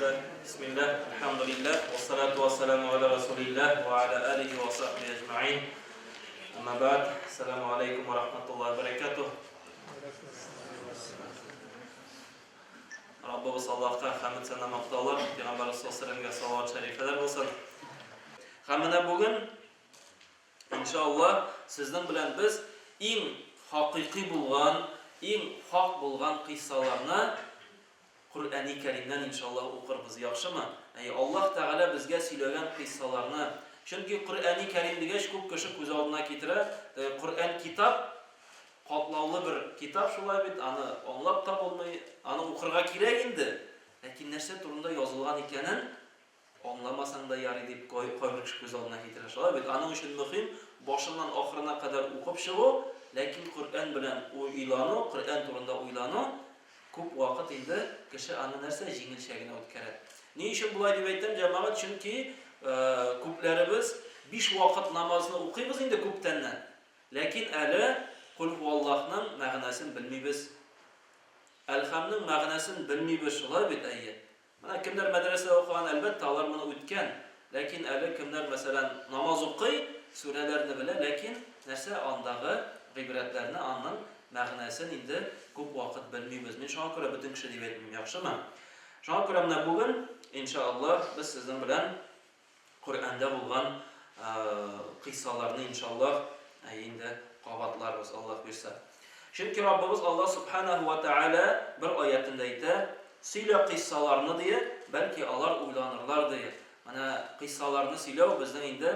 Әгъузу билләһ, бисмилләһ, әлхәмдүлилләһ, вассалату вассаламу аля расулилләһ ва аля алихи ва сахбихи әҗмәгыйн. Әмма бәгъд, ассаламу алейкум ва рахматуллаһи ва баракатуһ. Раббыбыз Аллаһка хәмд сәна мактаулар, Пәйгамбәрбез саллаллаһу алейһи ва сәлләмгә салават шәрифәләр булсын. Һәм менә бүген Иншаллаһ, сезнең белән без иң хакыйкый булган, иң хак булган кыйссаларны Коръәни Кәримнән иншаллаһ укырбыз, яхшымы? Әйе, Аллаһ Тәгалә безгә сөйләгән кыйссаларны. Чөнки Коръәни Кәрим дигәч, күп кеше күз алдына китерә, Коръән китап, катлаулы бер китап шулай бит, аны аңлап та булмый, аны укырга кирәк инде, ләкин нәрсә турында язылган икәнен Аңламасаң да ярый дип кайбер кеше күз алдына китерә. Шулай бит? Аның өчен мөһим, башыннан ахырына кадәр укып чыгу, ләкин Коръән белән уйлану, Коръән турында уйлану, күп вакыт инде кеше аны нәрсә, җиңелчә генә үткәрә. Ни өчен болай дип әйтәм, җәмәгать, чөнки күпләребез биш вакыт намазны укыйбыз инде күптәннән, ләкин әле Кул һуаллаһның мәгънәсен белмибез. Әлхәмнең мәгънәсен белмибез, шулай бит, әйе. Менә кемнәр мәдрәсәдә укыган, әлбәттә, алар моны үткән. Ләкин әле кемнәр, мәсәлән, намаз укый, сүрәләрне белә, ләкин нәрсә, андагы гыйбрәтләрне, аның мәгънәсен инде күп вакыт белмибез. Мин шуңа күрә бөтен кеше дип әйтмим, яхшымы? Шуңа күрә менә бүген, иншаАллаһ, без сезнең белән Коръәндә булган кыйссаларны, иншаллаһ, инде кабатларбыз, Аллаһ бирсә. Чөнки Раббыбыз Аллаһ Субханаһу ва Тәгалә бер аятендә әйтә, Сөйлә кыйссаларны, дие, бәлки алар уйланырлар, дие. Менә кыйссаларны сөйләү безнең инде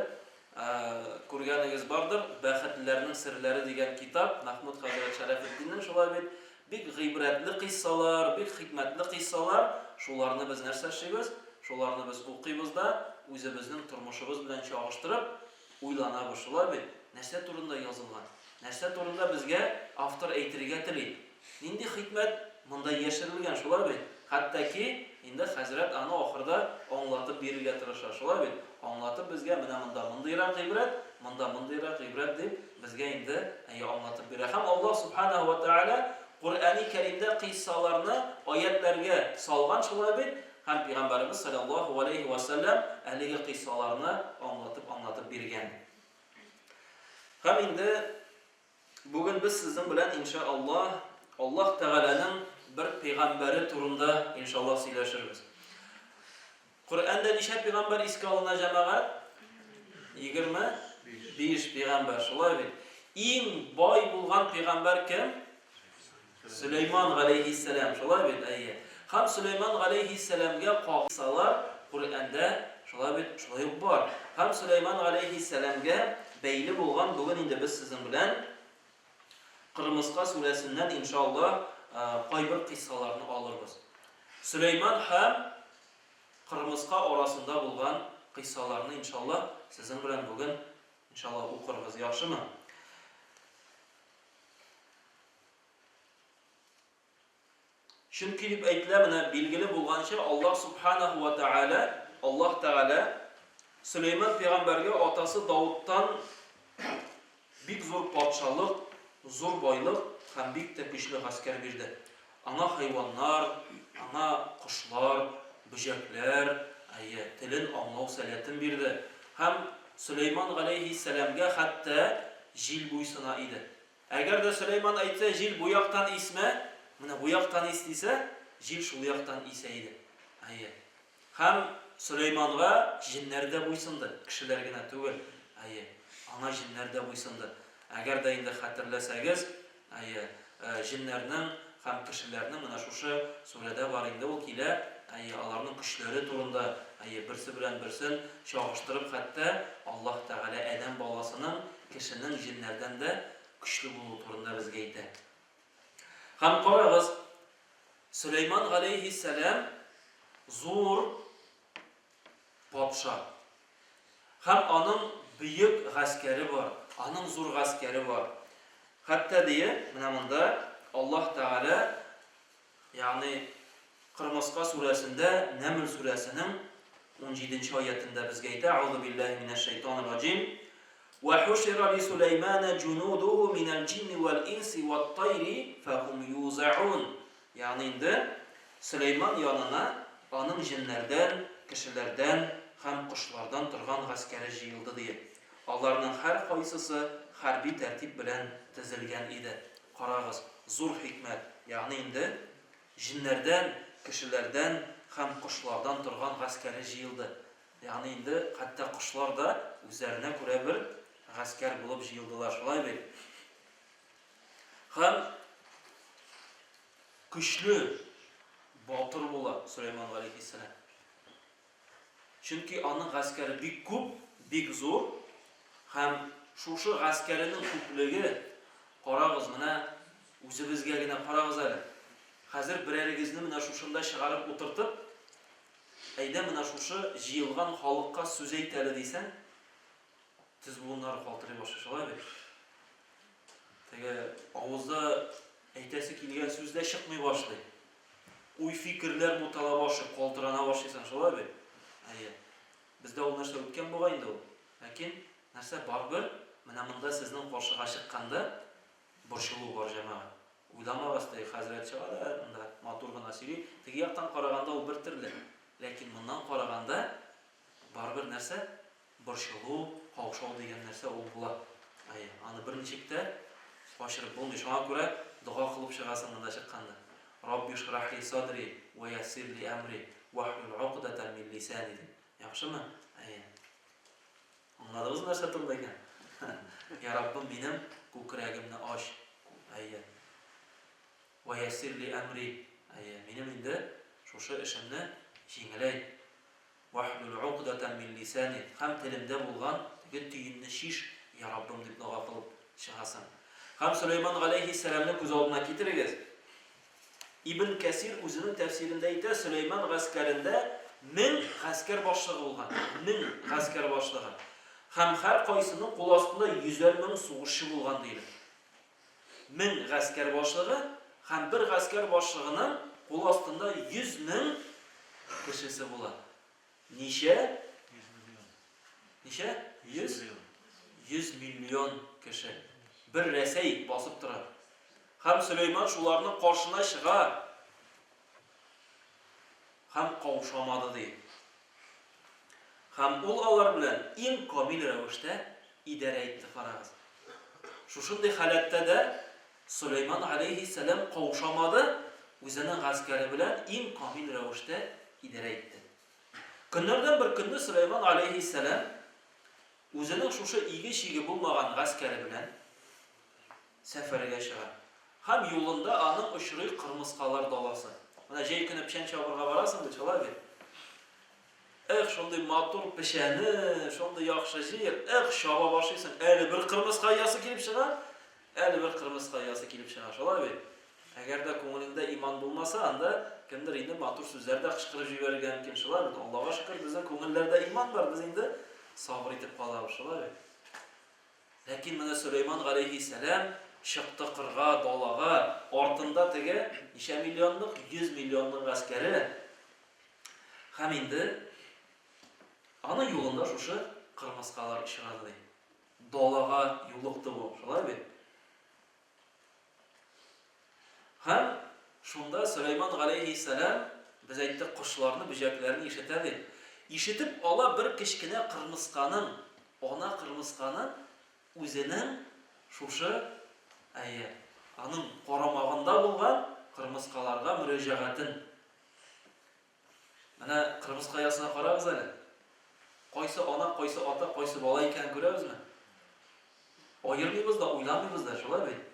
күргәнегез бардыр, Бәхетлеләрнең серләре дигән китап, Мәхмүд хәзрәт Шәрәфетдиннең, шулай бит, Бик гыйбрәтле кыйссалар, бик хикмәтле кыйссалар, шуларны без нәрсә эшлибез? Шуларны без укыйбыз да, үзебезнең тормышыбыз белән чагыштырып, уйланабыз, шулай бит? Нәрсә турында язылган? Нәрсә турында безгә автор әйтергә тели? Нинди хикмәт монда яшерелгән, шулай бит? Хәтта ки, инде хәзрәт аны ахырда аңлатып бирергә тырыша, шулай бит? Аңлатып безгә, менә монда мондыйрак гыйбрәт, монда мондыйрак гыйбрәт дип, безгә инде, әйе, аңлатып бирә. Һәм Аллаһ Сүбхәнәһү вә Тәгалә Коръәни Кәримдә кыйссаларны аятьләргә салган, шулай бит? Һәм Пәйгамбәребез салләллаһу галәйһи вә сәлләм әлеге кыйссаларны аңлатып-аңлатып биргән. Һәм инде бүген без сезнең белән, иншә Аллаһ, Аллаһ Тәгаләнең бер пәйгамбәре турында, иншаллаһ, сөйләшербез. Коръәндә ничә пәйгамбәр искә алына, җәмәгать? 25 пәйгамбәр, шулай бит? Иң бай булган пәйгамбәр кем? Сөләйман галәйһиссәлам, шулай бит? Әйе. Һәм Сөләйман галәйһиссәламгә кагылсалар, Коръәндә шулай бит, шулай ук бар. Һәм Сөләйман галәйһиссәламгә бәйле булган бүген инде без сезнең белән Кырмыска сүрәсеннән иншалла кайбер кыйссаларны алырбыз. Сөләйман һәм Кырмыска арасында булган кыйссаларны иншалла сезнең белән бүген иншалла укырбыз, яхшымы? Чөнки дип әйтелә, менә билгеле булганча, Аллаһ субханаһу ва тәгалә, Аллаһ Тәгалә Сөләйман пәйгамбәргә атасы Давыттан бик зур патшалык, зур байлык һәм бик тә көчле гаскәр бирде. Аңа хайваннар, аңа кошлар, бөҗәкләр, әйе, телен аңлау сәләтен бирде. Һәм Сөләйман галәйһиссәламгә хәтта җил буйсына иде. Әгәр дә Сөләйман әйтсә, җил бу яктан исмә, менә бу яктан ис дисә, җил шул яктан исә иде. Әйе. Һәм Сөләйманга җеннәр дә буйсынды, кешеләр генә түгел. Әйе, аңа җеннәр дә буйсынды. Әгәр дә инде хәтерләсәгез, әйе, җеннәрнең һәм кешеләрнең менә шушы сүрәдә бар инде ул килә, әйе, аларның көчләре турында, әйе, берсе белән берсен чагыштырып хәтта Аллаһ Тәгалә адәм баласының, кешенең җеннәрдән дә көчле булуы турында безгә әйтә. Һәм карагыз, Сөләйман галәйһиссәлам зур патша. Һәм аның бөек гаскәре бар, аның зур гаскәре бар. Хәтта дие, менә монда Аллаһ Тәгалә, ягъни Кырмыска сүрәсендә, Нәмл сүрәсенең унҗиденче аятендә безгә әйтә, Әгъузу биллаһи минәш шәйтанир раҗим. Вә хушира ли Суләймана җунудуху минәл җинни вәл инси вәт тайри фәһум юзаун. Ягъни инде Сөләйман янына аның җеннәрдән, кешеләрдән һәм кошлардан торган гаскәре җыелды, ди. Аларның һәркайсысы хәрби тәртип белән тезелгән иде. Карагыз, зур хикмәт, ягъни инде җеннәрдән, кешеләрдән һәм кошлардан торган гаскәре җыелды. Ягъни инде хәтта кошлар да үзләренә күрә бер гаскәр булып җыелдылар, шулай бит? Һәм көчле, батыр була Сөләйман галәйһиссәлам. Чөнки аның гаскәре бик күп, бик зур. Һәм шушы гаскәренең күплеге, карагыз, менә үзебезгә генә карагыз әле. Хәзер берәрегезне менә шушында чыгарып утыртып, әйдә менә шушы җыелган халыкка сүз әйт әле дисәң, тез буыннары калтырый башлый, шулай бит? Теге авызда әйтәсе килгән сүз дә чыкмый башлый. Уй-фикерләр бутала башлый, калтырана башлыйсың, шулай бит? Әйе. Бездә ул нәрсә үткән бугай инде ул. Ләкин нәрсә барыбер менә монда сезнең каршыга чыкканда борчылу бар, җәмәгать. Уйламагыз, теге хәзрәт чыга да монда матур гына сөйли. Теге яктан караганда ул бер төрле. Ләкин моннан караганда барыбер нәрсә? Борчылу, каушау дигән нәрсә ул була. Әйе, аны берничек тә качырып булмый. Шуңа күрә дога кылып чыгасың монда чыкканда. Рабби шрах ли садри вә яссир ли әмри вахлул укдатан мин лисани дип. Яхшымы? Әйе. Аңладыгызмы нәрсә турында икән? Я Раббым, минем күкрәгемне ач. Әйе. Вә яссир ли әмри. Әйе, минем инде шушы эшемне җиңеләйт. Вахлул укдатан мин лисани, һәм телемдә булган теге төенне чиш, йа Раббым, дип дога кылып чыгасың. Һәм Сөләйман галәйһиссәламне күз алдына китерегез. Ибн Кәсир үзенең тәфсирендә әйтә, Сөләйман гаскәрендә 1000 гаскәр башлыгы булган. 1000 гаскәр башлыгы. Һәм һәркайсының кул астында йөзәр мең сугышчы булган диелә. 1000 гаскәр башлыгы һәм бер гаскәр башлыгының кул астында 100 мең кешесе була. Ничә? 100 миллион. Ничә? 100 миллион. 100 миллион кеше. Бер Рәсәй басып тора. Һәм Сөләйман шуларның каршына чыга. Һәм каушамады ди. Һәм ул алар белән иң камил рәвештә идарә итте, карагыз. Шушындый халәттә дә Сөләйман галәйһиссәлам каушамады, үзенең гаскәре белән иң камил рәвештә идарә итте. Көннәрдән бер көнне Сөләйман галәйһиссәлам үзенең шушы иге-чиге булмаган гаскәре белән сәфәргә чыга. Һәм юлында аның очрый кырмыскалар даласы. Менә җәй көне печән чабырга барасың бит, шулай бит? Эх, шундый матур печәне, шундый яхшы җир, эх, чаба башлыйсың. Әле бер кырмыска оясы килеп чыга, әле бер кырмыска оясы килеп чыга, шулай бит? Әгәр дә күңелеңдә иман булмаса, анда кемдер инде матур сүзләр дә кычкырып җибәрергә мөмкин, шулай бит? Аллага шөкер, безнең күңелләрдә иман бар, без инде сабыр итеп калабыз, шулай бит? Ләкин менә Сөләйман галәйһиссәлам чыкты кырга, далага, артында теге ничә миллионлык, 100 миллионлык гаскәре. Һәм инде аның юлында шушы кырмыскалар очрады ди. Далага юлыкты бу, шулай бит? Һәм шунда Сөләйман галәйһиссәлам, без әйттек, кошларны, бөҗәкләрне ишетә дип, ишетеп ала бер кечкенә кырмысканың, ана кырмысканың үзенең шушы, әйе, аның карамагында булган кырмыскаларга мөрәҗәгатен. Менә кырмыска оясына карагыз әле. Кайсы ана, кайсы ата, кайсы бала икәнен күрәбезме? Аермыйбыз да, уйламыйбыз да, шулай бит?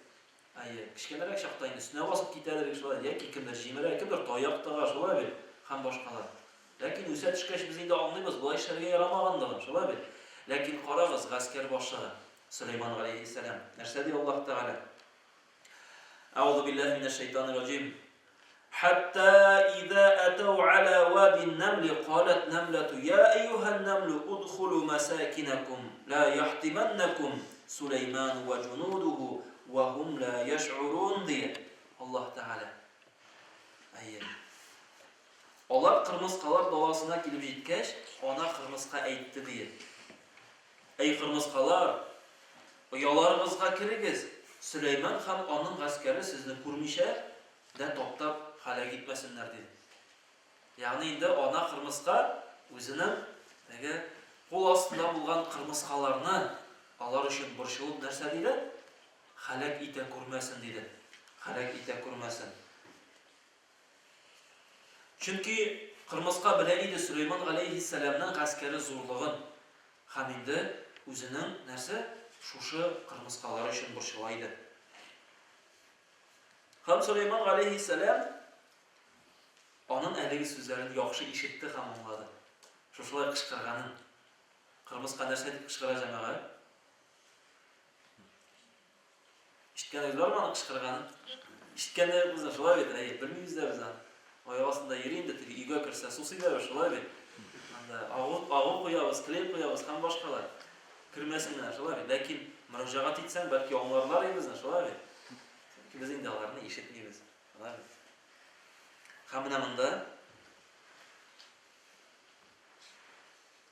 Әйе, кечкенәрәк чакта инде өстенә басып китәдер, шулай, яки кемдер җимерә, кемдер таяк тыга, шулай бит? Һәм башкалар. Ләкин үсә төшкәч без инде аңлыйбыз, болай эшләргә ярамаганлыгын, шулай бит? Ләкин карагыз, гаскәр башлыгы Сөләйман галәйһиссәлам, нәрсә ди Аллаһ Тәгалә? Әгъузу биллаһи минәш шәйтанир раҗим. Хәтта иза атау аля вадин намли калат намлату я әйюһан намлу удхулу масакинакум ла яхтиманнакум Сулейман ва җунудуху ва хум ла яш'урун дия Аллаһ Тәгалә. Әйе. Алар кырмыскалар даласына килеп җиткәч, ана кырмыска әйтте дия. Әй кырмыскалар, ояларыгызга керегез, Сөләйман һәм аның гаскәре сезне күрмичә дә таптап һәлак итмәсеннәр, диде. Ягъни инде ана кырмыска үзенең теге кул астында булган кырмыскаларны алар өчен борчылып нәрсә диде? Һәлак итә күрмәсен, диде. Һәлак итә күрмәсен. Чөнки кырмыска белә иде Сөләйман галәйһиссәламнең гаскәре зурлыгын һәм инде үзенең нәрсә? Шушы кырмыскалары өчен борчыла иде. Һәм Сөләйман галәйһиссәлам Анын әлеге сүзләрен яхшы ишетте һәм аңлады. Шушылай кычкырганын. Кырмыска нәрсә дип кычкыра, җәмәгать? Ишеткәнегез бармы аның кычкырганын? Ишеткәннәр юк безнең, шулай бит? Әйе, белмибез дә без аны. Аяк астында йөри инде, теге өйгә керсә, су сибәбез, шулай бит? Анда агу, агу куябыз, клей куябыз һәм башкалар. Кермәсен генә, шулай бит? Ләкин мөрәҗәгать итсәң, бәлки аңларлар иде безне, шулай бит? Чөнки без инде аларны ишетмибез. Шулай бит? Һәм менә монда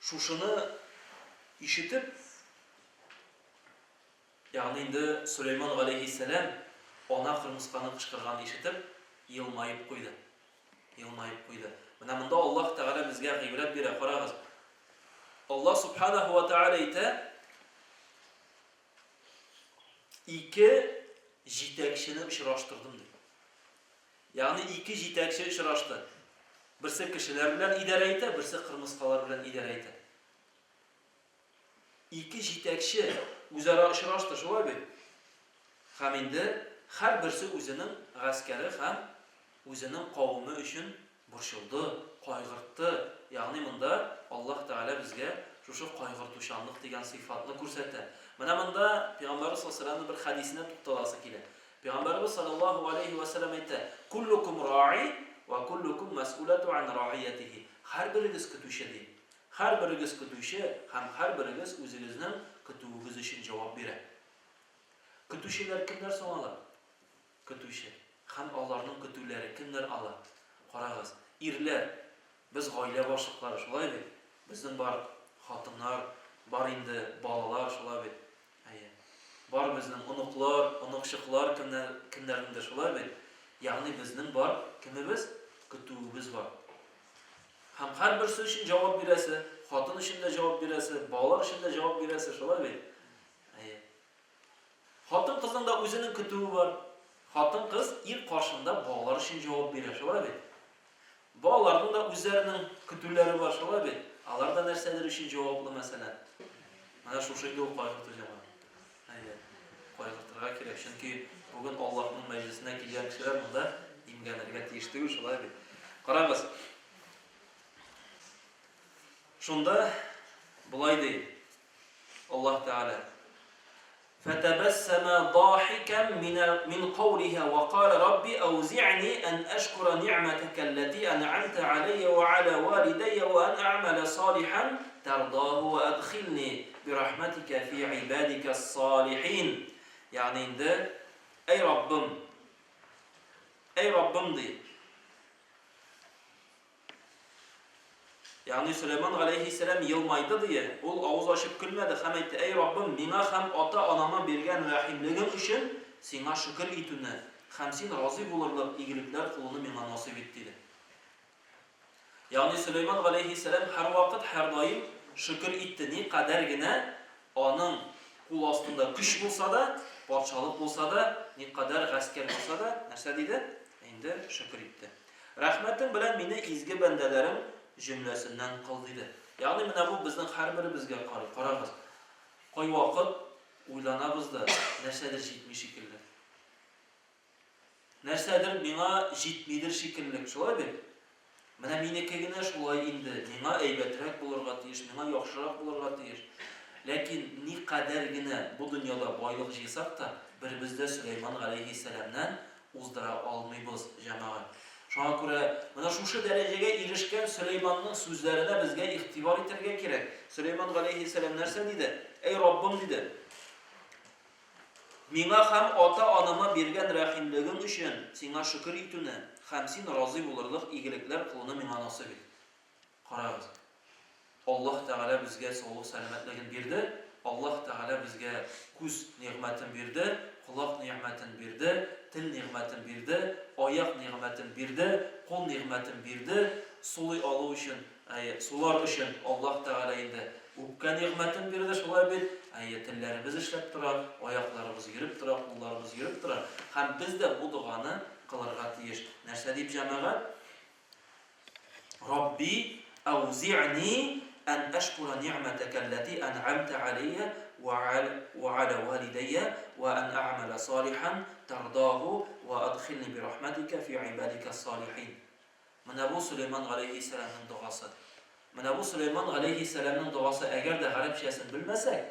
шушыны ишетеп, ягъни инде Сөләйман галәйһиссәлам ана кырмысканың кычкырганын ишетеп, елмаеп куйды. Елмаеп куйды. Менә монда Аллаһ Тәгалә безгә гыйбрәт бирә, карагыз. Аллаһ субханаһу ва тәгалә әйтә, Ике җитәкчене очраштырдым, ди. Ягъни ике җитәкче очрашты. Берсе кешеләр белән идарә итә, берсе кырмыскалар белән идарә итә. Ике җитәкче үзара очрашты, шулай бит? Һәм инде һәрберсе үзенең гаскәре һәм үзенең кавеме өчен борчылды, кайгыртты, ягъни монда Аллаһ Тәгалә безгә шушы кайгыртучанлык дигән сыйфатны күрсәтә. Менә монда Пәйгамбәребез саллаллаһу галәйһи ва сәлләмнең бер хәдисенә тукталасы килә. Пәйгамбәребез саллаллаһу галәйһи ва сәлләм әйтә, Куллукум раи ва куллукум мәсьүләту ан раиятихи. Һәрберегез көтүче, ди. Һәрберегез көтүче һәм һәрберегез үзегезнең көтүегез өчен җавап бирә. Көтүчеләр кемнәр соң алар? Көтүче. Һәм аларның көтүләре. Кемнәр алар? Карагыз, ирләр. Без гаилә башлыклары, шулай бит? Безнең бар хатыннар, бар инде балалар, шулай бит? Әйе. Бар безнең оныклар, оныкчыклар, кемнәр, кемнәрнеңдер, шулай бит? Ягъни безнең бар кемебез? Көтүебез бар. Һәм һәрберсе өчен җавап бирәсе, хатын өчен дә җавап бирәсе, балалар өчен дә җавап бирәсе, шулай бит? Әйе. Хатын-кызның да үзенең көтүе бар. Хатын-кыз ир каршында балалар өчен җавап бирә, шулай бит? Балаларның да үзләренең көтүләре бар, шулай бит? Алар да нәрсәдер өчен җаваплы, мәсәлән. Менә шушы инде ул кайгырту җәмәгать. Әйе, кайгыртырга кирәк, чөнки бүген Аллаһның мәҗлесенә килгән кешеләр монда имгәнергә тиеш түгел, шулай бит? Карагыз. Шунда болай ди Аллаһ Тәгалә, Фәтәбәссәмә даһикән мин каулиһа вә калә рабби әүзи'ни ән әшкүрә ни'мәтәкәлләти ән'амтә аләйя вә алә валидәйя вә ән әгъмәлә салихан тәрдаһу вә әдхилни бирахмәтикә фи гыйбадикәс-салихин. Ягъни инде, Әй Раббым! Әй Раббым, ди. Ягъни Сөләйман галәйһиссәлам елмайды, дие, ул авыз ачып көлмәде һәм әйтте, Әй Раббым, миңа һәм ата-анама биргән рәхимлегең өчен Сиңа шөкер итүне һәм Син разый булырлык игелекләр кылуны миңа насыйп ит, диде. Ягъни Сөләйман галәйһиссәлам һәрвакыт, һәрдаим шөкер итте, никадәр генә аның кул астында көч булса да, патшалык булса да, никадәр гаскәр булса да, нәрсә диде? Инде шөкер итте. Рәхмәтең белән мине изге бәндәләрең җөмләсеннән кыл, диде. Ягъни менә бу безнең һәрберебезгә карый. Карагыз, кайвакыт уйланабыз да, нәрсәдер җитми шикелле. Нәрсәдер миңа җитмидер шикелле, шулай бит? Менә минеке генә шулай инде, миңа әйбәтрәк булырга тиеш, миңа яхшырак булырга тиеш. Ләкин никадәр генә бу дөньяда байлык җыйсак та, беребез дә Сөләйман галәйһиссәламнән уздыра алмыйбыз, җәмәгать. Шуңа күрә менә шушы дәрәҗәгә ирешкән Сөләйманның сүзләренә безгә игътибар итәргә кирәк. Сөләйман галәйһиссәлам нәрсә диде? Әй Раббым, диде. Миңа һәм ата-анама биргән рәхимлегең өчен сиңа шөкер итүне һәм син разый булырлык игелекләр кылуны миңа насыйп ит. Карагыз. Аллаһ Тәгалә безгә саулык-сәламәтлеген бирде. Аллаһ Тәгалә безгә күз нигъмәтен бирде, колак нигъмәтен бирде, тел нигъмәтен бирде, аяк нигъмәтен бирде, кул нигъмәтен бирде, сулый алу өчен, әйе, сулар өчен Аллаһ Тәгалә инде үпкә нигъмәтен бирде, шулай бит? Әйе, телләребез эшләп тора, аякларыбыз йөреп тора, кулларыбыз йөреп тора. Һәм без дә бу доганы кылырга тиеш. Нәрсә дип, җәмәгать? Рабби әүзи'ни ән әшкура ни'мәтәкә әлләти ән'амтә аләйя вә аля валидәйя вә ән әгъмәлә салихан тәрдаһу вә адхилни бирахмәтикә фи гыйбадикә ссалихин. Менә бу Сөләйман галәйһиссәламнең догасы. Менә бу Сөләйман галәйһиссәламнең догасы, әгәр дә гарәпчәсен белмәсәк,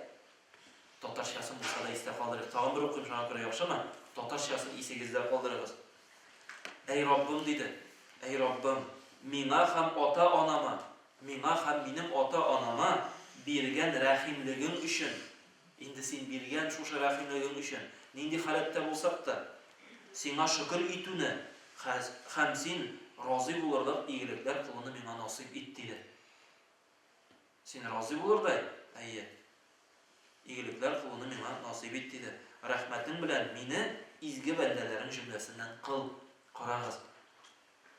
татарчасын булса да истә калдырыйк. Тагын бер укыйм шуңа күрә, яхшымы? Татарчасын исегездә калдырыгыз. Әй Раббым, диде, әй Раббым, миңа һәм ата-анама, миңа һәм минем ата-анама биргән рәхимлегең өчен, инде син биргән шушы рәхимлегең өчен, нинди халәттә булсак та, сиңа шөкер итүне һәм син разый булырлык игелекләр кылуны миңа насыйп ит, диде. Син разый булырдай, әйе, игелекләр кылуны миңа насыйп ит, диде. Рәхмәтең белән мине изге бәндәләрең җөмләсеннән кыл. Карагыз,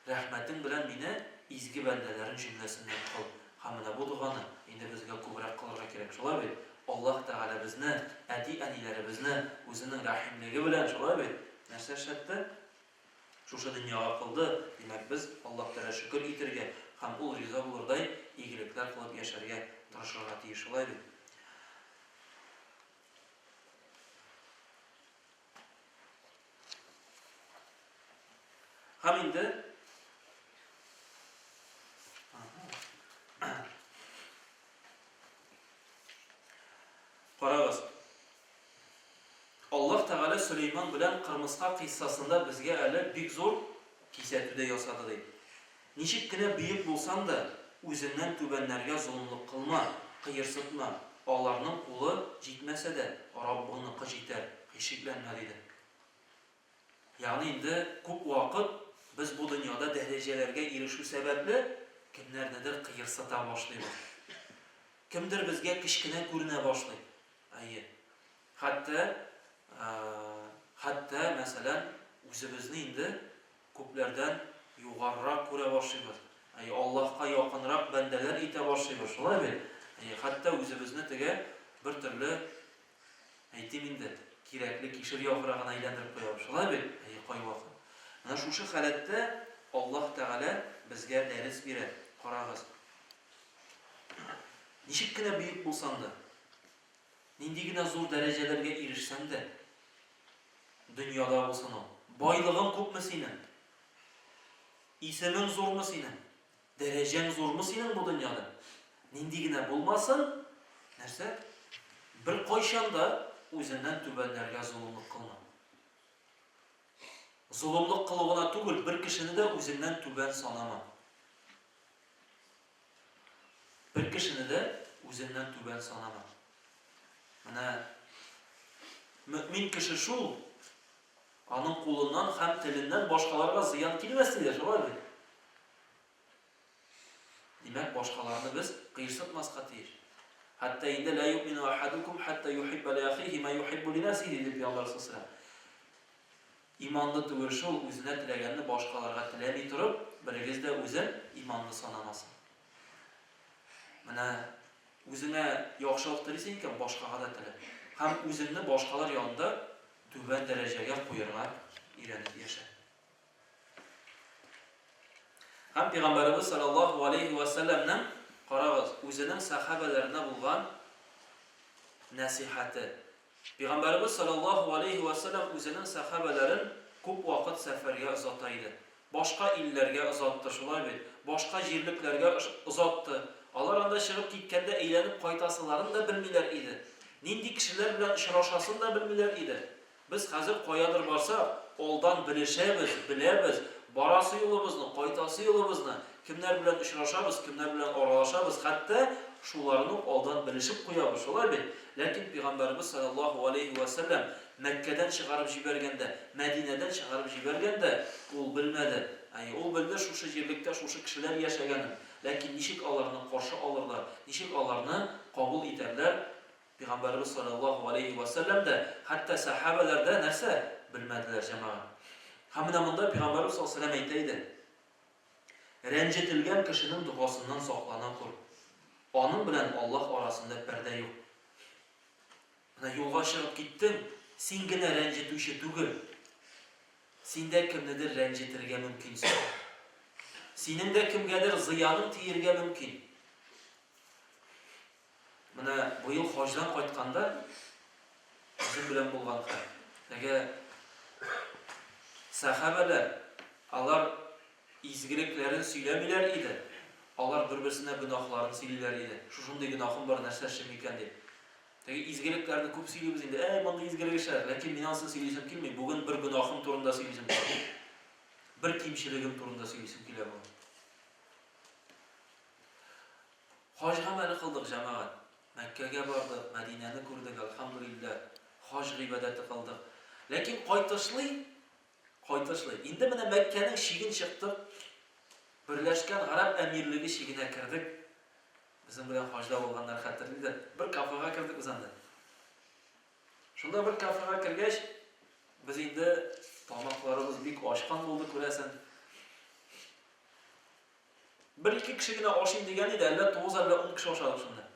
рәхмәтең белән мине изге бәндәләрең җөмләсеннән кыл. Һәм менә бу доганы инде безгә күбрәк кылырга кирәк, шулай бит? Аллаһ Тәгалә безне, әти-әниләребезне үзенең рәхимлеге белән, шулай бит, нәрсә эшләтте? Шушы дөньяга кылды, димәк, без Аллаһ Тәгалә шөкер итергә һәм Ул риза булырдай игелекләр кылып яшәргә тырышырга тиеш, шулай бит? Һәм инде Карагыз. Аллаһ Тәгалә Сөләйман белән кырмыска кыйссасында безгә әле бик зур кисәтү дә ясады, ди. Ничек кенә бөек булсаң да, үзеңнән түбәннәргә золымлык кылма, кыерсытма, аларның кулы җитмәсә дә, Раббыңныкы җитәр, һич шикләнмә, диде. Ягъни инде күп вакыт без бу дөньяда дәрәҗәләргә ирешү сәбәпле, кемнәрнедер кыерсыта башлыйбыз. Кемдер безгә кечкенә күренә башлый. Әйе. Хәтта, хәтта, мәсәлән, үзебезне инде күпләрдән югарырак күрә башлыйбыз. Әйе, Аллаһка якынрак бәндәләр итә башлыйбыз, шулай бит? Әйе, хәтта үзебезне теге бер төрле, әйтим инде, кирәкле кишер яфрагына әйләндереп куябыз, шулай бит? Әйе, кайвакыт. Менә шушы халәттә Аллаһ Тәгалә безгә дәрес бирә. Карагыз. Ничек кенә бөек булсаң да, нинди генә зур дәрәҗәләргә ирешсәң дә, дөньяда булсын ул, байлыгың күпме синең, исемең зурмы синең, дәрәҗәң зурмы синең бу дөньяда, нинди генә булмасын, нәрсә? Беркайчан да үзеңнән түбәннәргә золымлык кылма. Золымлык кылу гына түгел, бер кешене дә үзеңнән түбән санама. Бер кешене дә үзеннән түбән санама. Менә мөэмин кеше шул, аның кулыннан һәм теленнән башкаларга зыян килмәс диде, шулай бит? Димәк, башкаларны без кыерсытмаска тиеш. Хәтта инде ла юмину ахадукум хәтта юхибба ли ахихи ма юхиббу ли нәфсихи диде пәйгамбәр саллаллаһу Иманлы түгел шул, үзенә теләгәнне башкаларга теләми торып, берегез дә үзен иманлы санамасын. Менә үзеңә яхшылык телисең икән, башкага да телә. Һәм үзеңне башкалар янында түбән дәрәҗәгә куярга өйрәнеп яшә. Һәм Пәйгамбәребез саллаллаһу алейһи вә сәлләмнең, карагыз, үзенең сәхабәләренә булган нәсыйхәте. Пәйгамбәребез салләллаһу галәйһи вә сәлләм үзенең сәхабәләрен күп вакыт сәфәргә озата иде. Башка илләргә озатты, шулай бит? Башка җирлекләргә озатты. Алар анда чыгып киткәндә әйләнеп кайтасыларын да белмиләр иде. Нинди кешеләр белән очрашасын да белмиләр иде. Без хәзер каядыр барсак, алдан белешәбез, беләбез, барасы юлыбызны, кайтасы юлыбызны, кемнәр белән очрашабыз, кемнәр белән аралашабыз, хәтта шуларны ук алдан белешеп куябыз, шулай бит? Ләкин Пәйгамбәребез салләллаһу галәйһи вә сәлләм Мәккәдән чыгарып җибәргәндә, Мәдинәдән чыгарып җибәргәндә, ул белмәде. Әйе, ул белде шушы җирлектә шушы кешеләр яшәгәнен, ләкин ничек аларны каршы алырлар, ничек аларны кабул итәрләр? Пәйгамбәребез салләллаһу галәйһи вә сәлләм дә, хәтта сәхабәләр дә нәрсә? Белмәделәр, җәмәгать. Һәм менә монда Пәйгамбәребез салләллаһу галәйһи вә сәлләм әйтә иде, Рәнҗетелгән кешенең догасыннан саклана күр. Аның белән Аллаһ арасында пәрдә юк. Менә юлга чыгып киттең, син генә рәнҗетүче түгел. Син дә кемнедер рәнҗетергә мөмкинсең. Синең дә кемгәдер зыяның тиергә мөмкин. Менә быел хаҗдан кайтканда үзем белән булган хәл. Теге сәхабәләр, алар изгелекләрен сөйләмиләр иде, алар бер-берсенә гөнаһларын сөйлиләр иде. Шушындый гөнаһым бар, нәрсә эшлим икән дип. Теге изгелекләрне күп сөйлибез инде. Әй, мондый изгелек эшләр. Ләкин мин анысын сөйлисем килми. Бүген бер гөнаһым турында сөйлисем килә. Бер кимчелегем турында сөйлисем килә бүген. Хаҗ гамәле кылдык, җәмәгать. Мәккәгә бардык, Мәдинәне күрдек, әлхәмдүлилләһ, хаҗ гыйбадәте кылдык. Ләкин кайтышлый, кайтышлый, инде менә Мәккәнең чиген чыктык, Берләшкән Гарәп Әмирлеге чигенә кердек. Безнең белән хаҗда булганнар хәтерлидер. Бер кафега кердек без анда. Шунда бер кафега кергәч, без инде тамакларыбыз бик ачкан булды, күрәсең. Бер-ике кеше генә ашыйм дигән иде, әллә тугыз, әллә ун кеше ашадык шунда.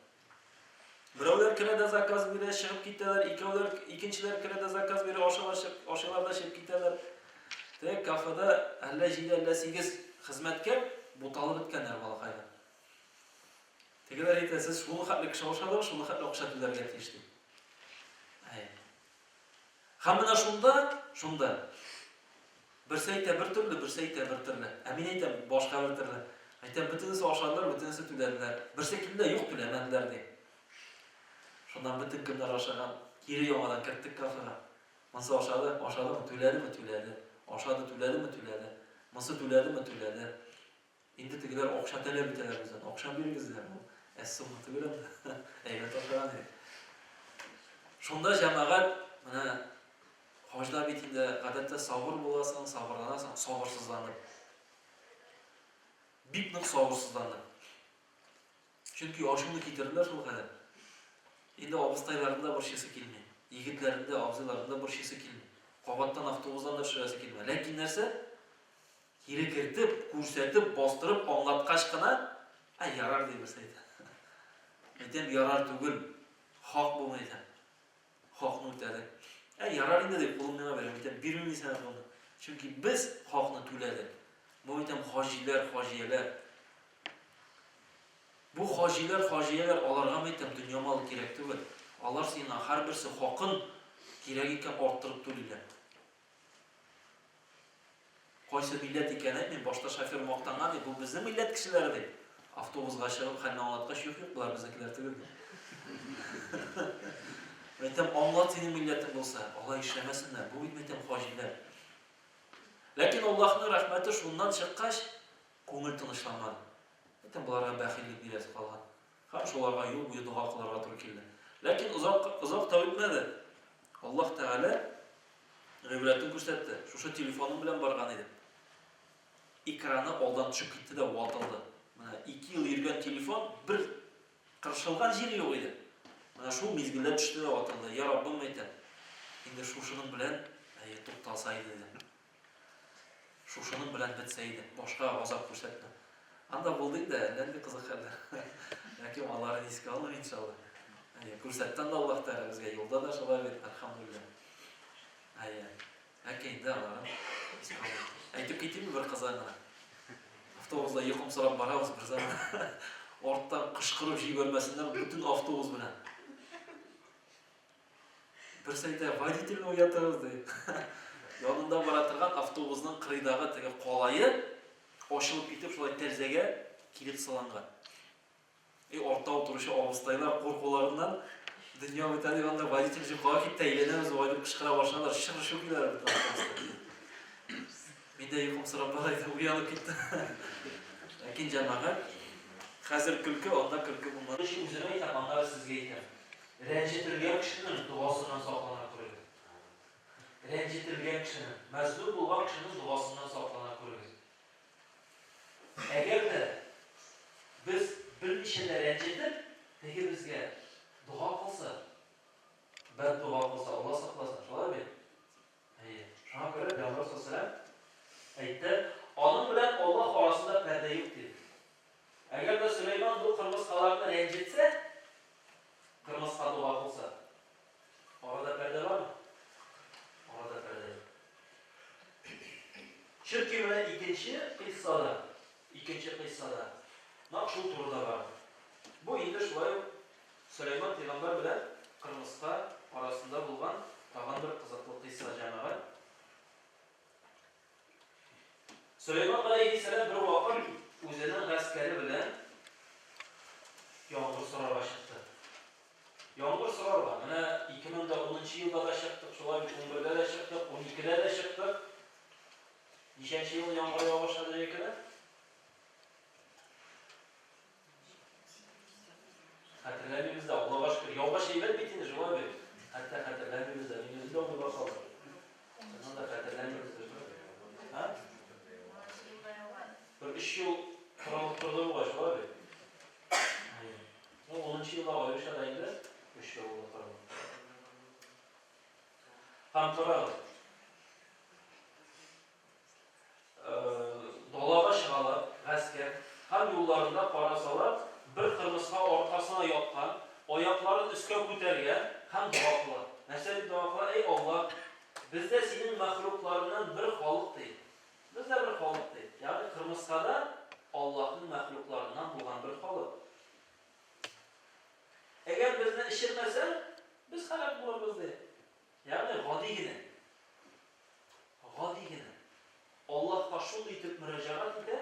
Берәүләр керә дә заказ бирә, чыгып китәләр, икәүләр, икенчеләр керә дә заказ бирә, ашалар, чык, ашыйлар да чыгып китәләр. Теге кафеда әллә җиде, әллә сигез хезмәткәр буталып беткәннәр балакайлар. Тегеләр әйтә, сез шул хәтле кеше ашадыгыз, шул хәтле акча түләргә тиеш дип. Әй. Һәм менә шунда, шунда Берсе әйтә бер төрле, берсе әйтә бер төрле. Ә мин әйтәм башка бер төрле. Әйтәм, бөтенесе ашадылар, бөтенесе түләделәр. Берсе килде дә, юк, түләмәделәр, ди. Шуннан бөтен кемнәр ашаган, кире яңадан керттек кафега. Монсы ашады, ашадымы, түләдеме, түләде. Ашады, түләдеме, түләде. Монсы түләдеме, түләде. Инде тегеләр акча таләп итәләр бездән. Акча бирегез диләр. Ул әз сумма түгел анда. Әйбәт ашаган идек. Шунда җәмәгать менә хаҗда бит инде гадәттә сабыр буласың, сабырланасың, сабырсызланып. Бик нык сабырсызландым. Чөнки ачуны китерделәр шул кадәр. Инде абыстайларның да борчыйсы килми. Егетләрнең дә, абзыйларның да борчыйсы килми. Кабаттан автобустан да төшерәсе килми. Ләкин нәрсә? Кире кертеп, күрсәтеп, бастырып, аңлаткач кына, Ә, ярар, ди берсе әйтә. Әйтәм, ярар түгел, хак бу, әйтәм. Хакны үтәдек. Ә, ярар инде, дип, кулын миңа бирә. Әйтәм, бирмим мин сиңа кулны. Чөнки без хакны түләдек. Бу, әйтәм, хаҗиләр, хаҗияләр. Бу хаҗиләр, хаҗияләр, аларга, әйтәм, дөнья малы кирәк түгел. Алар сиңа һәрберсе хакын кирәк икән арттырып түлиләр. Кайсы милләт икәнен әйтмим, башта шофер мактанган иде, бу безнең милләт кешеләре дип. Автобусга чыгып хәлне аңлаткач, юк, юк, болар безнекеләр түгел. Әйтәм, аңлат синең милләтең булса, алай эшләмәсеннәр, бу бит, әйтәм, хаҗиләр. Ләкин Аллаһның рәхмәте шуннан чыккач, күңел тынычланмады. Әйтәм, боларга бәхиллек бирәсе калган. Һәм шуларга юл буе дога кылырга туры килде. Ләкин озак, озак та үтмәде. Аллаһ Тәгалә гыйбрәтен күрсәтте. Шушы телефоным белән барган идем. Экраны алдан төшеп китте дә ватылды. Менә ике ел йөргән телефон бер кыршылган җире юк иде. Менә шул мизгелдә төште дә ватылды. Я Раббым, әйтәм, инде шушының белән әйе, тукталса иде дидем. Шушының белән бетсә иде, башка газап күрсәтмә. Анда булды инде әллә нинди кызык хәлләр. Ләкин аларын искә алмыйм, иншалла. Әйе, күрсәтте анда Аллаһ Тәгалә безгә юлда да шулай бит, әлхәмдүлилләһ. Әйе. Ләкин инде аларын искә алмыйм. Әйтеп китимме бер кызыгын гына? Автобуста йокымсырап барабыз бер заман. Арттан кычкырып җибәрмәсеннәр бөтен автобус белән. Берсе әйтә, водительне уятыгыз, ди. Янында бара торган автобусның кырыйдагы теге калае ачылып китеп, шулай тәрәзәгә килеп сыланган. И артта утыручы абыстайлар куркуларыннан дөнья бетә дип анда водитель йокыга китте, әйләнәбез бугай дип кычкыра башладылар, чыр-чу киләләр бөтен автобуста. Мин дә йокымсырап бара идем, уянып киттем. Ләкин җәмәгать, хәзер көлке, анда көлке булмады. Үземә әйтәм, аннары сезгә әйтәм. Рәнҗетелгән кешенең догасыннан саклана күрегез. Рәнҗетелгән кешенең, мәзлүм булган кешенең догасыннан саклана күрегез. Әгәр дә без берничәне рәнҗетеп, теге безгә дога кылса, икенче кыйссада, икенче кыйссада нәкъ шул турыда бара. Бу инде шулай ук Сөләйман пәйгамбәр белән кырмыска арасында булган тагын бер кызыклы кыйсса, җәмәгать. Сөләйман галәйһиссәлам бервакыт үзенең гаскәре белән яңгыр сорарга чыкты. Яңгыр сорарга. Менә 2010 нчы елда да чыктык, шулай бит, унбердә дә чыктык, уникедә дә чыктык. Ничәнче елны яңгыр ява башлады җәйкедә? Хәтерләмибез дә, Аллага шөкер. Яугач әйбәт бит инде, шулай бит. Хәтта хәтерләмибез дә. Мин үзем дә уйлап калдым. Чыннан да хәтерләмибез дә, шулай. Һа? Бер өч ел торылып торды бугай, шулай бит. Ну, 10 елда аеруча да инде өч ел булды торылып. Һәм карагыз. Далага чыгалар, гаскәр, һәм юлларында карасалар, бер кырмыска аркасына яткан, аякларын өскә күтәргән һәм дога кыла. Нәрсә дип дога кыла? Әй Алла, без дә синең мәхлукларыңнан бер халык, ди. Без дә бер халык, ди. Ягъни кырмыска да Аллаһның мәхлукларыннан булган бер халык. Әгәр безне эчермәсәң, без һәлак булырбыз, ди. Ягъни гади генә. Гади генә. Аллаһка шундый итеп мөрәҗәгать итә,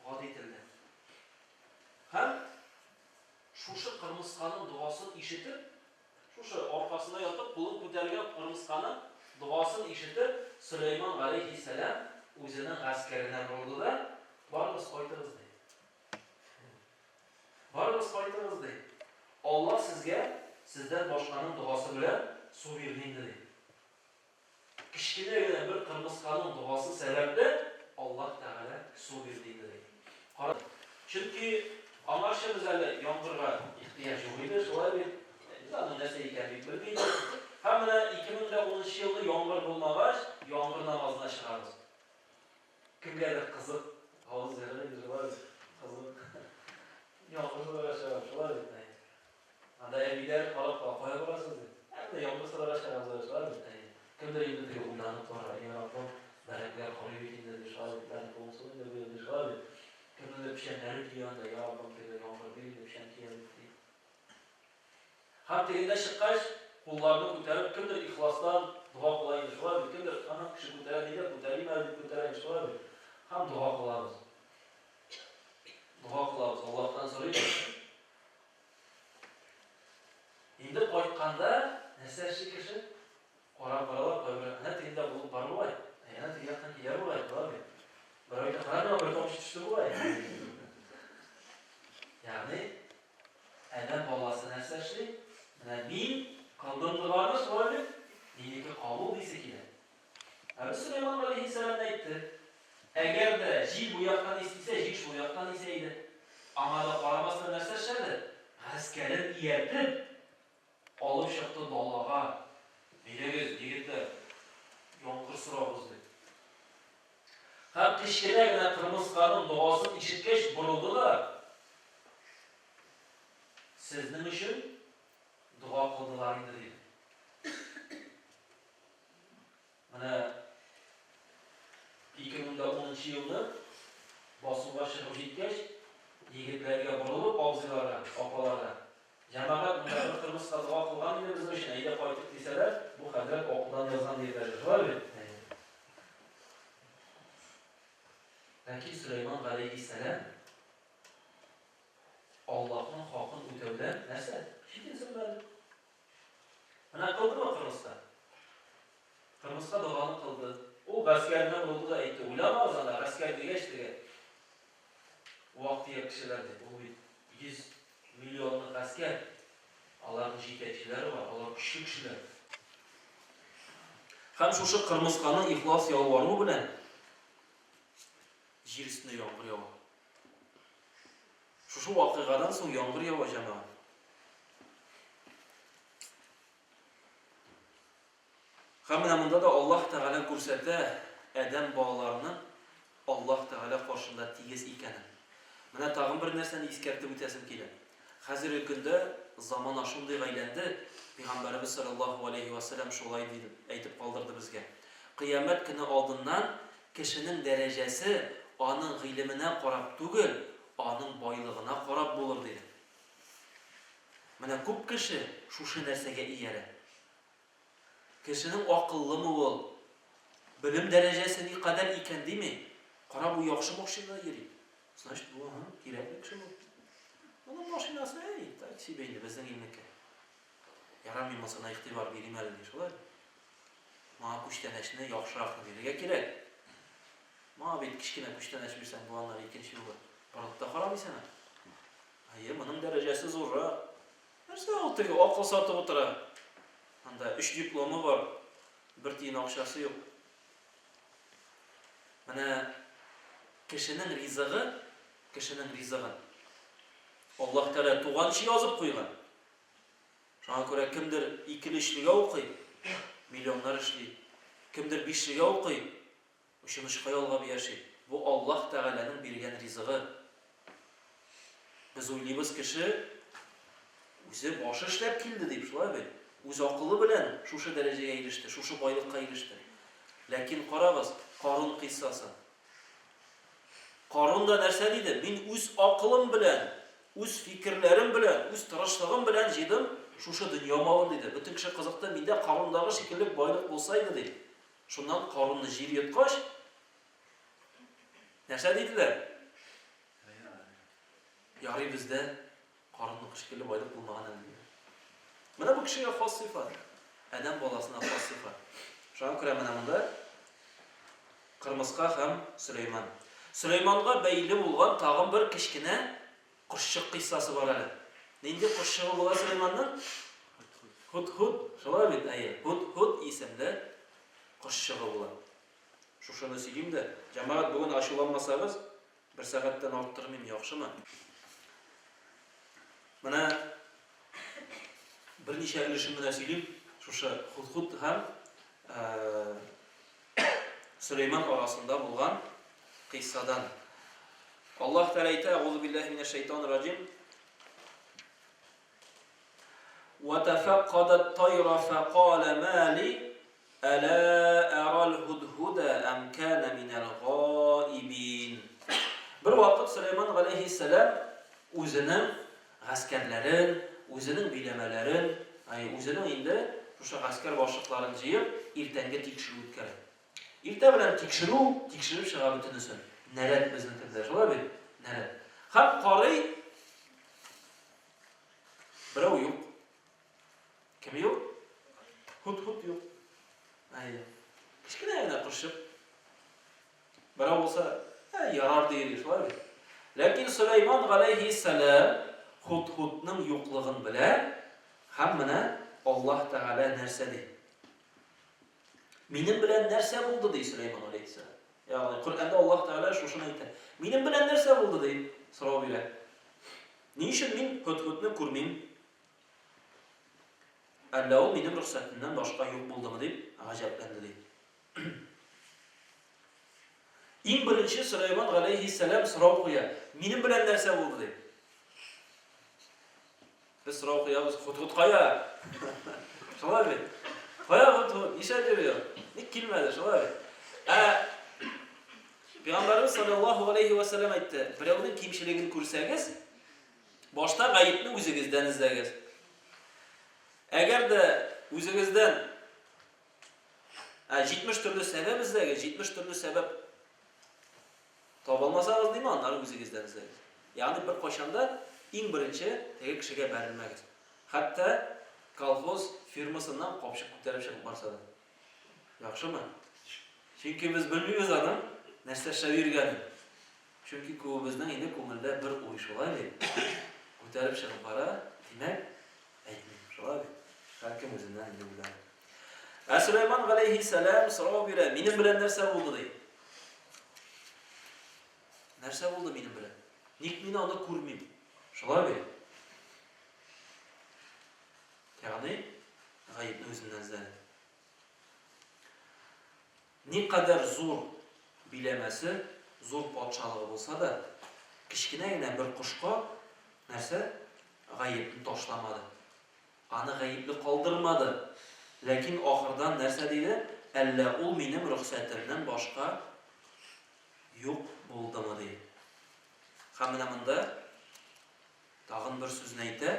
гади телдә. Һәм шушы кырмысканың догасын ишетеп, шушы аркасына ятып, кулын күтәргән кырмысканың догасын ишетеп, Сөләйман галәйһиссәлам үзенең гаскәренә борылды да, Барыгыз, кайтыгыз, ди. Барыгыз, кайтыгыз, ди. Аллаһ сезгә сездән башканың догасы белән су бирде инде, ди. Кечкенә генә бер кырмысканың догасы сәбәпле Аллаһ Тәгалә су бирде инде, ди. Кара, чөнки аңарчы без әле яңгырга ихтыяҗ юк иде, шулай бит? Без аның нәрсә икәнен бик белми идек. Һәм менә 2010 нчы елны яңгыр булмагач, яңгыр намазына чыгабыз. Кемгәдер кызык, авыз ерык инде, шулай бит? Кызык. Яңгыр сорарга чыгабыз, шулай бит? Анда әбиләр карап кала, кая барасыз дип. Ә менә яңгыр сорарга чыгабыз әле, шулай бит? Әйе. Кемдер инде теге уйланып бара, йа Раббым, бәрәңгеләр корый бит инде, ди, шулай бит, бәрәңге уңсын инде быел, ди, шулай бит? Кемнеңдер печәннәре көя анда, йа Раббым, теге яңгыр бир инде, печән көя бит, ди. Һәм тегендә чыккач, кулларны күтәреп, кемдер ихластан дога кыла инде, шулай бит, кемдер, ана, кеше күтәрә ди дә, күтәрим әле дип күтәрә инде, шулай бит. Һәм дога кылабыз. Дога кылабыз, Аллаһтан сорыйбыз. Инде кайтканда нәрсә эшли кеше? Карап баралар, кайбер әнә тегендә булып бар бугай, ә әнә теге яктан килә бугай, шулай бит. Берәү әйтә, кара миңа бер тамчы төште бугай. Ягъни, адәм баласы нәрсә эшли? Менә мин кылдым доганы, шулай бит, минеке кабул дисе килә. Ә без Сөләйман галәйһиссәламне әйтте. Әгәр дә җил бу яктан истисә, җил шул яктан исә иде. Аңа да карамастан нәрсә эшләде? Гаскәрен ияртеп, алып чыкты далага. Әйдәгез, егетләр, яңгыр сорагыз, дип. Һәм кечкенә генә кырмысканың догасын ишеткәч, борылды да, Сезнең өчен дога кылдылар инде, диде. Менә 2010 нчы елны басуга чыгып җиткәч, егетләргә борылып, абзыйларга, апаларга, Җәмәгать, монда бер кырмыска дога кылган иде безнең өчен, әйдә кайтыйк, дисәләр, бу хәзрәт акылдан язган диерләр иде. Шулай бит? Әйе. Ләкин Сөләйман галәйһиссәлам Аллаһның хакын үтәүдән нәрсә? Читенсенмәде. Менә кылдымы кырмыска? Кырмыска доганы кылды. Ул гаскәренә борылды да әйтте, уйламагыз анда, гаскәр дигәч теге вак-төяк кешеләр дип, ул бит 100 миллионлык гаскәр. Аларның җитәкчеләре бар, алар көчле кешеләр. Һәм шушы кырмысканың ихлас ялваруы белән җир өстенә яңгыр ява. Шушы вакыйгадан соң яңгыр ява, җәмәгать. Һәм менә монда да Аллаһ Тәгалә күрсәтә адәм балаларының Аллаһ Тәгалә каршында тигез икәнен. Менә тагын бер нәрсәне искәртеп үтәсем килә. Хәзерге көндә замана шундыйга әйләнде, Пәйгамбәребез салләллаһу галәйһи вә сәлләм шулай дип әйтеп калдырды безгә. Кыямәт көне алдыннан Кешенең дәрәҗәсе аның гыйлеменә карап түгел, аның байлыгына карап булыр, диде. Менә күп кеше шушы нәрсәгә иярә. Кешенең акыллымы ул, белем дәрәҗәсе никадәр икән дими, кара бу яхшы машинада йөри, значит бу аһа кирәкле кеше бу. Моның машинасы, әй, так себе инде безнең илнеке. Ярар, мин монысына игътибар бирим әле ди, шулай бит? Моңа күчтәнәчне яхшыракны бирергә кирәк. Моңа бит кечкенә күчтәнәч бирсәң, бу аннары икенче юлы борылып та карамый сиңа. Әйе, моның дәрәҗәсе зуррак. Нәрсә ул теге акыл сатып утыра? Анда өч дипломы бар, бер тиен акчасы юк. Менә кешенең ризыгы, кешенең ризыгын Аллаһ Тәгалә туганчы язып куйган. Шуңа күрә кемдер икеле-өчлегә укый, миллионнар эшли. Кемдер бишлегә укый, Очын-очка ялгап яши. Бу Аллаһ Тәгаләнең биргән ризыгы. Без уйлыйбыз, кеше үзе башы эшләп килде дип, шулай бит? Үз акылы белән шушы дәрәҗәгә иреште, шушы байлыкка иреште. Ләкин карагыз, Карун кыйссасын. Карун да нәрсә диде? Мин үз акылым белән, үз фикерләрем белән, үз тырышлыгым белән җыйдым шушы дөнья малын, диде. Бөтен кеше кызыкты, миндә Карундагы шикелле байлык булса иде, дип. Шуннан Карунны җир йоткач, нәрсә диделәр? Ярый бездә Карунныкы шикелле байлык булмаган әле, диделәр. Менә бу кешегә хас сыйфат. Адәм баласына хас сыйфат. Шуңа күрә менә монда кырмыска һәм Сөләйман. Сөләйманга бәйле булган тагын бер кечкенә Кошчык кыйссасы бар әле. Нинди кошчыгы була Сөләйманның? Һуд-һуд. Шулай бит, әйе. Һуд-һуд исемле кошчыгы була. Шушыны сөйлим дә. Җәмәгать, бүген ачуланмасагыз, бер сәгатьтән арттырмыйм, яхшымы? Менә берничә өлешен генә сөйлим. Шушы Һуд-һуд һәм Сөләйман арасында булган кыйссадан. Аллаһ Тәгалә әйтә, Әгъузу биллаһи минәш шәйтанир раҗим. Ва тафаккада ат-тайра факала ма ли ала ара аль-һудһуда ам кана минәл гаибин. Бер вакыт Сөләйман галәйһиссәлам үзенең гаскәрләрен, үзенең биләмәләрен, үзенең инде шушы гаскәр башлыкларын җыеп, иртәнге тикшерү үткәрә. Иртә белән тикшерү, тикшереп чыга бөтенесен. Нәрәт безнең телдә, шулай бит? Нәрәт. Һәм карый, берәү юк. Кем юк? Һуд-һуд юк. Әйе. Кечкенә генә кошчык. Берәү булса, ә, ярар диер, шулай бит? Ләкин Сөләйман галәйһиссәлам Һуд-һудның юклыгын белә һәм менә Аллаһ Тәгалә нәрсә ди? Минем белән нәрсә булды, ди Сөләйман алейһиссәлам. Ягъни Коръәндә Аллаһ Тәгалә шушыны әйтә. Минем белән нәрсә булды, ди, сорау бирә. Ни өчен мин Һудһудны күрмим? Әллә ул минем рөхсәтемнән башка юк булдымы, дип гаҗәпләнде, ди. Иң беренче Сөләйман галәйһиссәлам сорау куя. Минем белән нәрсә булды, ди. Без сорау куябыз, Худхуд кая? Шулай бит? Кая Худхуд? Нишләп йөри ул? Ник килмәде, шулай бит? Ә Пәйгамбәрбез саллаллаһу алейхи ва сәлләм әйтте, берәүнең кимчелеген күрсәгез, башта гаепне үзегездән эзләгез. Әгәр дә үзегездән ә 70 төрле сәбәп эзләгез, 70 төрле сәбәп Таба алмасагыз дими, аннары үзегездән эзләгез. Ягъни беркайчан да иң беренче теге кешегә бәрелмәгез. Хәтта колхоз фирмасыннан капчык күтәреп чыгып барса да. Яхшымы? Чөнки без белмибез аның нәрсә эшләп йөргәнен. Чөнки күбебезнең инде күңелдә бер уй, шулай бит? Күтәреп чыгып бара, димәк, әйтмим, шулай бит? Һәркем үзеннән инде уйлана. Ә Сөләйман галәйһиссәлам сорау бирә, минем белән нәрсә булды, ди. Нәрсә булды минем белән? Ник мин аны күрмим? Шулай бит? Ягъни, гаепне үзеннән эзләде. Никадәр зур биләмәсе, зур патшалыгы булса да, кечкенә генә бер кошка нәрсә? Гаепне ташламады. Аны гаепле калдырмады. Ләкин ахырдан нәрсә диде? Әллә ул минем рөхсәтемнән башка юк булдымы, ди. Һәм менә монда тагын бер сүзне әйтә.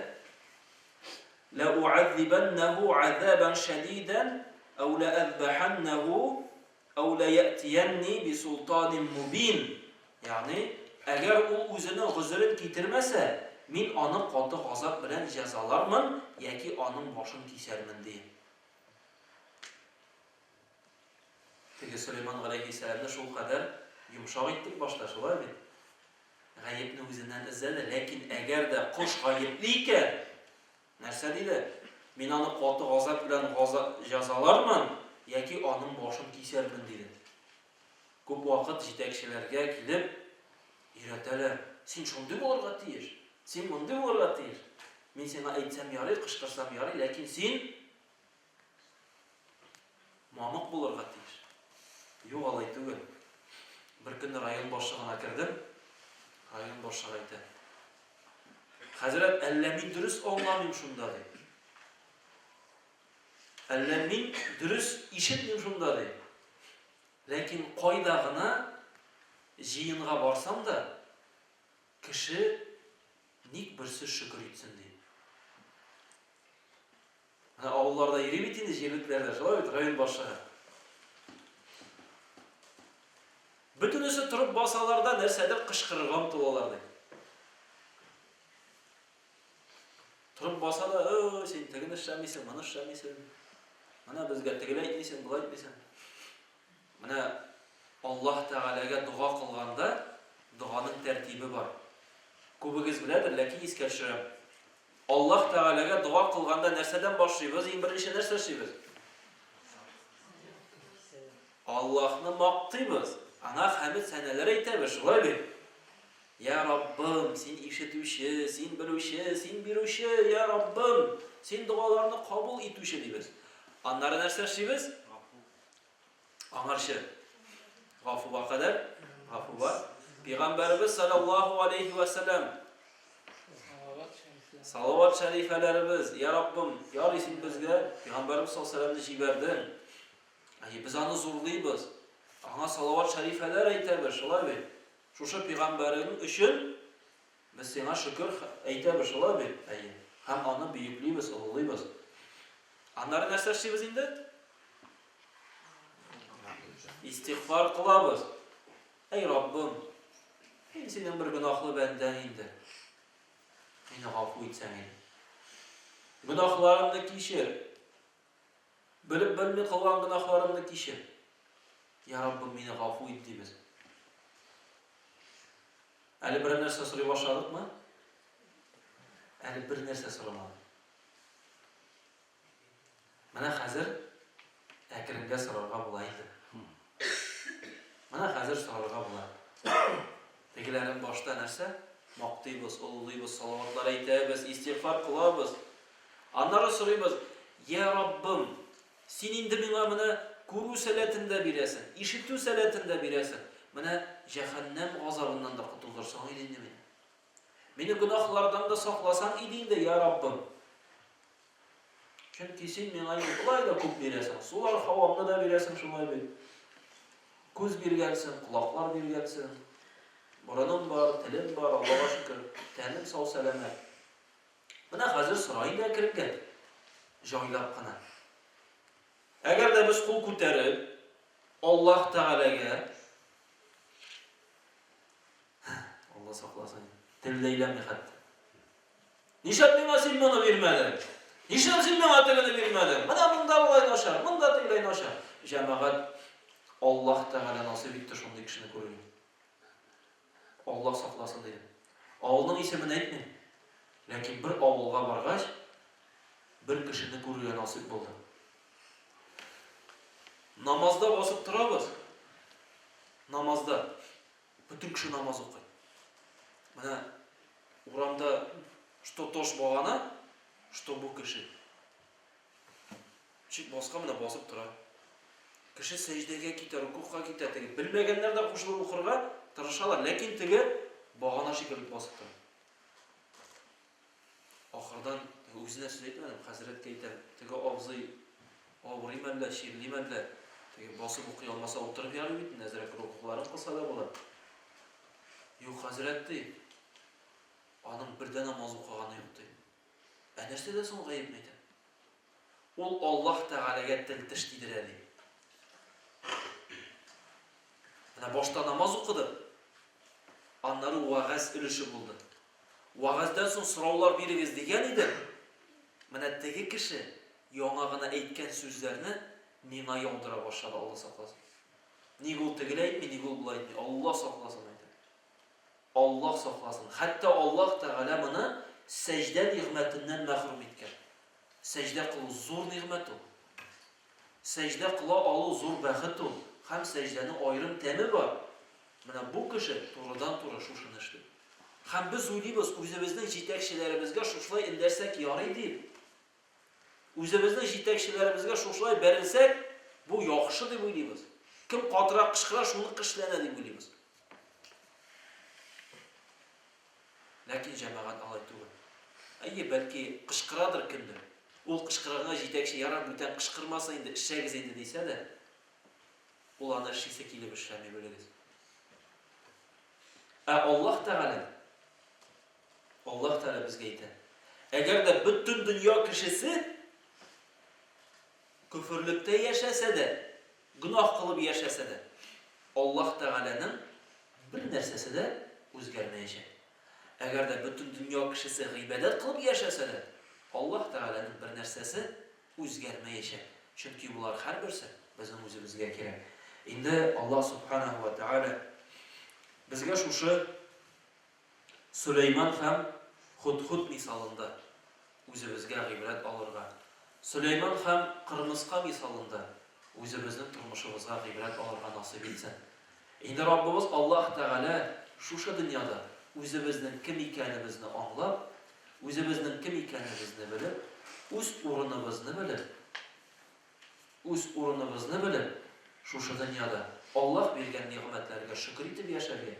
Ләугазибәннәһу азабан шәдидән, әү ләәзбәхәннәһу, әү ләйәтиянни бисултанин мубин. Ягъни, әгәр ул үзенең гозерен китермәсә, мин аны каты газап белән җәзалармын яки аның башын кисәрмен, ди. Теге Сөләйман галәйһиссәламне шулкадәр йомшак иттек башта, шулай бит? Гаепне үзеннән эзләде, ләкин әгәр дә кош гаепле икән, нәрсә диде? Мин аны каты газап белән җәзалармын яки аның башын кисәрмен, диде. Күп вакыт җитәкчеләргә килеп өйрәтәләр, син шундый булырга тиеш, син мондый булырга тиеш. Мин сиңа әйтсәм ярый, кычкырсам ярый, ләкин син Мамык булырга тиеш. Юк, алай түгел. Беркөнне район башлыгына кердем. Район башлыгы әйтә. Хәзрәт, әллә мин дөрес аңламыйм шунда, ди. Әллә мин дөрес ишетмим шунда, ди. Ләкин кайда гына җыенга барсам да, кеше ник берсе шөкер итсен, ди. Менә авылларда йөри бит инде җирлекләрдә, шулай бит, район башлыгы. Бөтенесе торып басалар да нәрсәдер кычкырырга омтылалар ди. Торып баса да, ой, син тегене эшләмисең, моны эшләмисең. Менә безгә тегеләй әйтмисең, болай әйтмисең. Менә Аллаһ Тәгаләгә дога кылганда, доганың тәртибе бар. Күбегез беләдер, ләкин искә төшерәм. Аллаһ Тәгаләгә дога кылганда нәрсәдән башлыйбыз? Иң беренче нәрсә эшлибез? Аллаһны мактыйбыз, аңа хәмед сәнәләр әйтәбез, шулай бит? Я Раббым, син ишетүче, син белүче, син бирүче, я Раббым, син догаларны кабул итүче дибез. Аннары нәрсә эшлибез? Аңарчы гафуга кадәр гафу бар. Пәйгамбәребез саллаллаһу алейхи ва сәлләм Салават шәрифәләребез, я Раббым, ярый син безгә Пәйгамбәребез саллаллаһу алейһи җибәрдең. Әйе, без аны зурлыйбыз. Аңа салават шәрифәләр әйтәбез, шулай бит? Шушы пәйгамбәрең өчен без сиңа шөкер әйтәбез, шулай бит? Әйе. Һәм аны бөеклибез, олылыйбыз. Аннары нәрсә эшлибез инде? Истигъфар кылабыз. Әй Раббым, мин синең бер гөнаһлы бәндәң инде. Мине гафу итсәң иде. Гөнаһларымны кичер. Белеп белми кылган гөнаһларымны кичер. Я Раббым, мине гафу ит дибез. Әле берәр нәрсә сорый башладыкмы? Әле бер нәрсә сорамадык. Менә хәзер әкренгә сорарга була инде. Менә хәзер сорарга була. Тегеләрен башта нәрсә? Мактыйбыз, олылыйбыз, салаватлар әйтәбез, истигъфар кылабыз. Аннары сорыйбыз, Я Раббым, син инде миңа менә күрү сәләтен дә бирәсең, ишетү сәләтен дә бирәсең. Менә җәһәннәм газабыннан да котылдырсаң иде инде мине. Мине гөнаһлардан да сакласаң иде инде, я Раббым. Чөнки син миңа инде болай да күп бирәсең. Сулар һавамны да бирәсең шулай бит. Күз биргәнсең, колаклар биргәнсең. Борыным бар, телем бар, Аллага шөкер. Тәнем сау сәламәт. Менә хәзер сора инде әкренгә. Җайлап кына. Әгәр дә без кул күтәреп, Аллаһ Тәгаләгә Алла сакласын. Тел дә әйләнми хәтта. Нишләп миңа син моны бирмәдең? Нишләп син миңа тегене бирмәдең? Менә монда болай начар, монда тегеләй начар. Җәмәгать, Аллаһ Тәгалә насыйп итте шундый кешене күрергә. Аллаһ сакласын дидем. Авылның исемен әйтмим. Ләкин бер авылга баргач, бер кешене күрергә насыйп булды. Намазда басып торабыз. Намазда. Бөтен кеше намаз укый. Менә урамда что тош багана, что бу кеше. Чик баскан менә басып тора. Кеше сәҗдәгә китә, рукугка китә, теге белмәгәннәр дә кушылып укырга тырышалар, ләкин теге багана шикелле басып тора. Ахырдан үзенә сүз әйтмәдем, хәзрәткә әйтәм, теге абзый авырыймы әллә, чирлиме әллә? Теге басып укый алмаса, утырып ярый бит инде, әзрәк рукугларын кылса да була. Юк, хәзрәт, ди, аның бер дә намаз укыганы юк, ди. Ә нәрсәдә соң гаеп, мәйтәм. Ул Аллаһ Тәгаләгә тел-теш тидерә, ди. Менә башта намаз укыды, аннары вәгазь өлеше булды. Вәгазьдән соң сораулар бирегез дигән идем, менә теге кеше яңа гына әйткән сүзләрне миңа яудыра башлады, Алла сакласын. Ник ул тегеләй әйтми, ник ул болай әйтми, Алла сакласын әйтәм. Аллаһ сакласын. Хәтта Аллаһ Тәгалә моны сәҗдә нигъмәтеннән мәхрүм иткән. Сәҗдә кылу зур нигъмәт ул. Сәҗдә кыла алу зур бәхет ул. Һәм сәҗдәнең аерым тәме бар. Менә бу кеше турыдан-туры шушыны эшли. Һәм без уйлыйбыз, үзебезнең җитәкчеләребезгә шушылай эндәшсәк ярый дип. Үзебезнең җитәкчеләребезгә шушылай бәрелсәк, бу яхшы дип уйлыйбыз. Кем катырак кычкыра, шуныкы эшләнә дип уйлыйбыз. Ләкин җәмәгать алай түгел. Әйе, бәлки кычкырадыр кемдер. Ул кычкырганга җитәкче ярар, бүтән кычкырмасын инде, эшләгез инде дисә дә, ул аны эшлисе килеп эшләми, белегез. Ә Аллаһ Тәгалә Аллаһ Тәгалә безгә әйтә. Әгәр дә бөтен дөнья кешесе көферлектә яшәсә дә, гөнаһ кылып яшәсә дә, Аллаһ Тәгаләнең бер нәрсәсе дә үзгәрмәячәк. Әгәр дә бөтен дөнья кешесе гыйбадәт кылып яшәсә дә, Аллаһ Тәгаләнең бер нәрсәсе үзгәрмәячәк, чөнки болар һәрберсе безнең үзебезгә кирәк. Инде Аллаһ Сүбхәнәһү вә Тәгалә безгә шушы Сөләйман һәм Һудһуд мисалында үзебезгә гыйбрәт алырга, Сөләйман һәм кырмыска мисалында үзебезнең тормышыбызга гыйбрәт алырга насыйп итсен. Инде Раббыбыз Аллаһ Тәгалә шушы дөньяда үзебезнең кем икәнебезне аңлап, Үзебезнең кем икәнебезне белеп, үз урыныбызны белеп, үз урыныбызны белеп, шушы дөньяда Аллаһ биргән нигъмәтләргә шөкер итеп яшәргә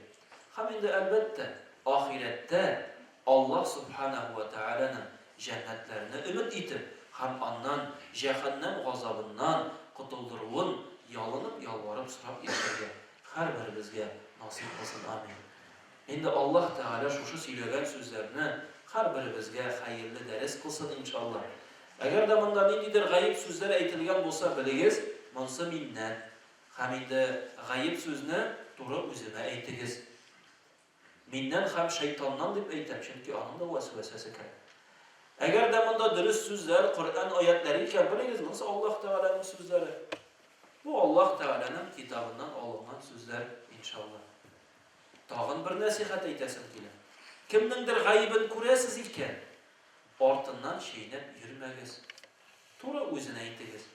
һәм инде, әлбәттә, ахирәттә Аллаһ Сүбхәнәһү вә Тәгаләнең җәннәтләренә өмет итеп һәм аннан җәһәннәм газабыннан котылдыруын ялынып-ялварып сорап яшәргә һәрберебезгә насыйп кылсын. Амин. Инде Аллаһ Тәгалә шушы сөйләгән сүзләрне һәрберебезгә хәерле дәрес кылсын, иншаллаһ. Әгәр дә монда ниндидер гаеп сүзләр әйтелгән булса, белегез, монсы миннән. Һәм инде гаеп сүзне туры үземә әйтегез. Миннән һәм шәйтаннан дип әйтәм, чөнки аның да вәсвәсәсе керә. Әгәр дә монда дөрес сүзләр, Коръән аятьләре икән, белегез, монысы Аллаһ Тәгаләнең сүзләре. Бу Аллаһ Тәгаләнең китабыннан алынган сүзләр, иншаллаһ. Тагын бер нәсыйхәт әйтәсем килә. Кемнеңдер гаебен күрәсез икән, артыннан чәйнәп йөрмәгез. Туры үзенә әйтегез.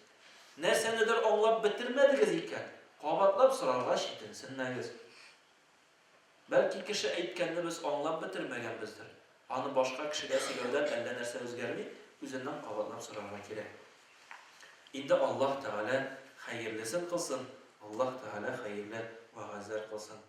Нәрсәнедер аңлап бетермәдегез икән, кабатлап сорарга читенсенмәгез. Бәлки кеше әйткәнне без аңлап бетермәгәнбездер. Аны башка кешегә сөйләүдән әллә нәрсә үзгәрми, үзеннән кабатлап сорарга кирәк. Инде Аллаһ Тәгалә хәерлесен кылсын, Аллаһ Тәгалә хәерле вәгазьләр кылсын.